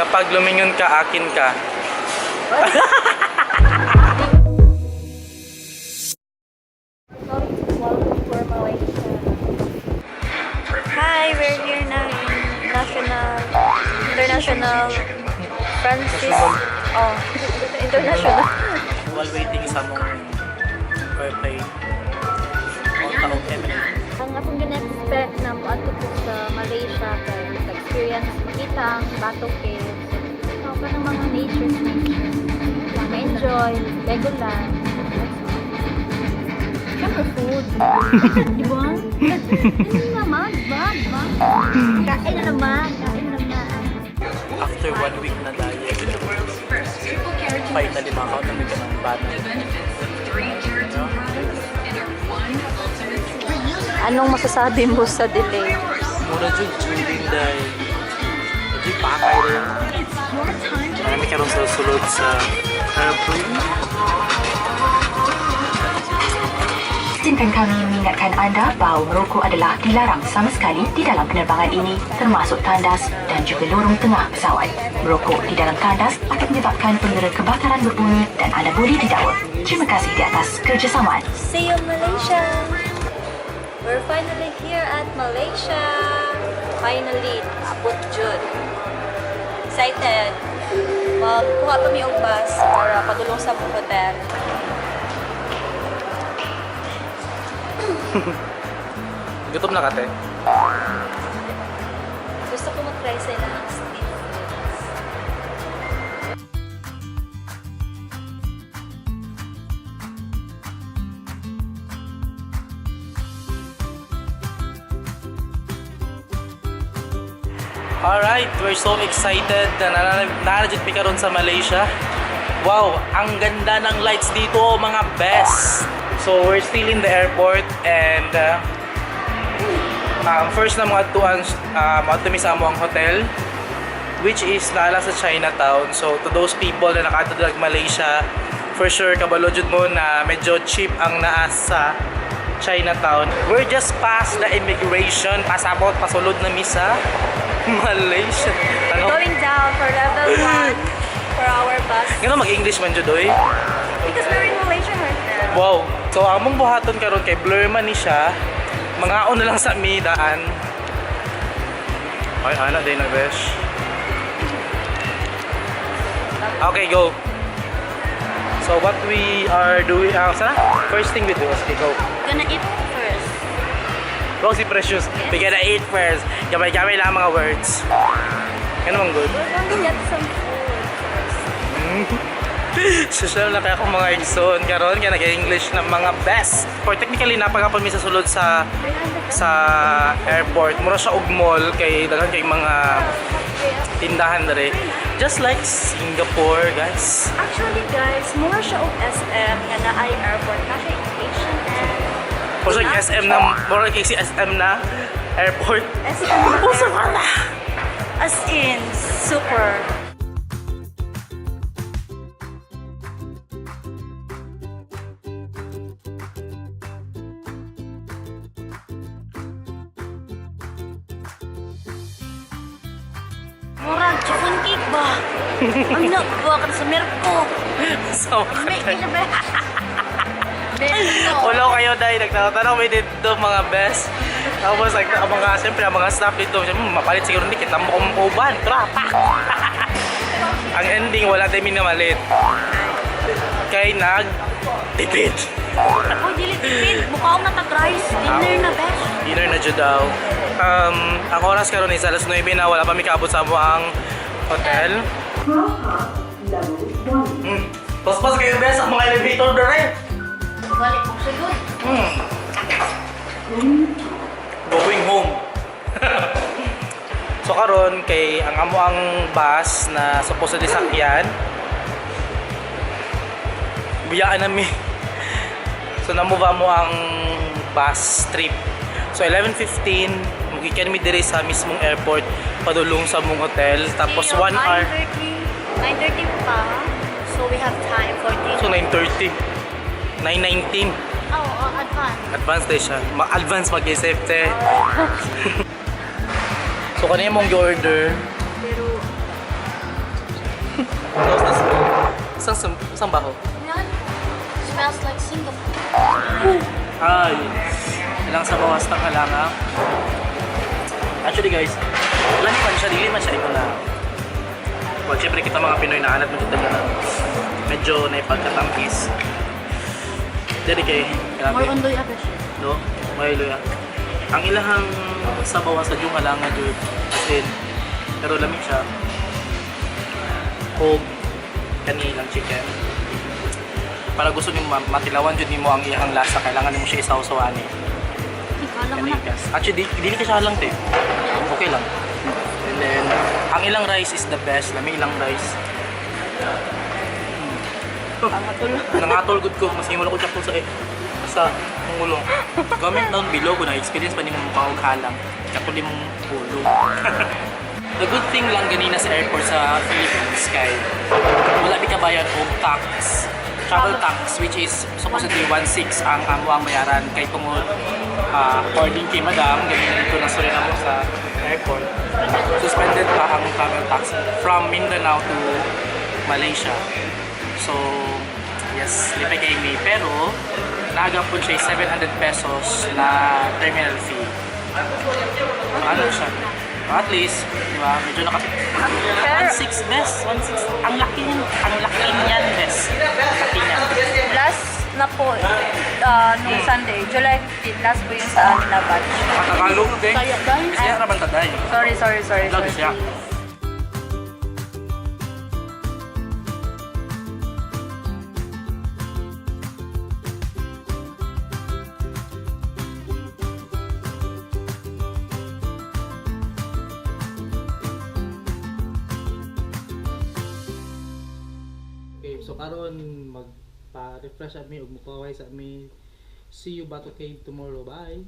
Kapag lumingon ka, akin ka. Going to Kuala Lumpur, Malaysia. Hi, we're here now in National International Francis, oh, International. While waiting sa among airplane, ang taong Emily. Ang akong gina-expect na moadto ko sa Malaysia kay experience makita ang Batu Caves. Oh, kanang mga nature nature. Lang ma-enjoy, Legoland. That's all. Siyempre food. Di ba? Hindi naman, ba? Di ba? Kain na naman, kain na naman. After one week na diet, finally makakaon ka ng bata. No? Anong masasabi mo sa delay? Mura jud chilling dahil jud pakay rin. Marami karon sa sulod sa airplane. Izinkan kami mengingatkan anda bahawa merokok adalah dilarang sama sekali di dalam penerbangan ini, termasuk tandas dan juga lorong tengah pesawat. Merokok di dalam tandas akan menyebabkan penggera kebakaran berbunyi dan anda boleh didakwa. Terima kasih di atas kerjasama. See you, Malaysia! We're finally here at Malaysia! Finally, abot jud. Excited! Magkuha pa mi og bus para padulong sa among hotel. Gutom na ka, te? Gusto ko mag-try sa ilang street foods. Alright, we're so excited na naa na jud mi karon sa Malaysia. Wow, ang ganda ng lights dito, mga best. So we're still in the airport and first na mga tuan, moadto mi sa among hotel, which is naa lang sa Chinatown. So to those people na nakaadto og Malaysia, for sure kabalo jud mo na medyo cheap ang naa sa Chinatown. We're just past the immigration, pasabot, pasulod na mi sa Malaysia. We're Ano? going down for level 1 for our bus. Ngano mag-English man jud oy? Because we're in Malaysia right now. Wow. So among buhaton karon kay blur man ni siya. Mangaon na lang sa mi daan. Ay, ana day na, besh. Okay, go. So what we are doing, sana? First thing we do is okay, go. Gonna eat first. Go si Precious. We gonna eat first. Gamay-gamay lang ang mga words. Ano man good? We're going to get some food first. Social na kaya akong mga igsoon karon kaya nag-English ng mga best. For technically naa pa gapon mi sa sulod sa airport. Mura siya og mall kay daghan kay mga tindahan dere. Just like Singapore, guys. Actually guys, mura siya og SM nga naay airport na siya H&M. Mura siya SM na, mura kay si SM na airport. SM na Usa airport. wala. As in, super. Murag, chiffon cake ba? Ano ba? Kada sa Merko. So, May kaya ba? wala kayo dahil nagtatanong may dito mga best. Tapos like, ang mga, siyempre ang mga staff dito, siyempre, mapalit siguro ni kita mo kung uban. Tara, pak! Ang ending, wala tayong minamalit. Kay nag tipid. Oh, dili tipid. Mukha akong natag-rice. Dinner na, besh. Dinner na jud daw. Ang oras karon is alas 9 na, wala pa mi kaabot sa amo ang hotel. Paspas kayo, bes, ang mga elevator dere. Balik ko sugod. Going home. So karon kay ang amo ang bus na supposedly sakyan. Biyaan nami. So na-move mo ang bus trip. So 11:15 mugikan mi diri sa mismong airport padulong sa among hotel, tapos 1 hour. 9:30, 9:30 pa. So we have time for dinner. So 9:30. 9:19. Oh, advance. Advance day siya. Ma-advance mag-isip te. So kanina mong order Pero Sang baho? Smells like Singapore. Ay, ilang sa bawas ng kalanga. Actually guys, lami man siya, dili man siya ito na. Well, syempre kita mga Pinoy na alat mo dito na medyo naipagkatampis. Diri kay, grabe. More on luya ka siya. No? May luya. Ang ilahang sabaw sa yung halanga jud, as in, pero lami siya. Og kanilang chicken. Para gusto nimo matilawan jud nimo ang iyang lasa, kailangan nimo siya isawsawan eh. Ikaw lang na. Kanikas. Actually, dili ka siya halang te. Okay lang. And then, ang ilang rice is the best. Lami ilang rice. Nangatol good ko. Mas wala ko chapol sa ulo. Comment down below kung na-experience pa nimo mukha og halang. Chapol imong ulo. The good thing lang ganina sa airport sa Philippines kay wala mi kabayad og tax, travel tax, which is supposedly 1.6 ang amo ang bayaran kay tungod according kay madam ganina dito na Suriname sa airport, suspended pa ang travel tax from Mindanao to Malaysia. So yes, lipay kay mi, pero naagapon siya 700 pesos na terminal fee. Ano siya, at least, di ba, medyo naka 1.6 best, 1.6. Ang laki niyan, ang laki niyan, best. Laki niyan. Last na po, nung Sunday, July 15, last po yung sa amin na batch. Tagalog din. Kaya guys. Bisaya ra man taday. Sorry, sorry, sorry. Vlog Sorry. siya. Okay, so karon magpa-refresh ami ug mukaway sa ami. See you Batu Cave tomorrow. Bye.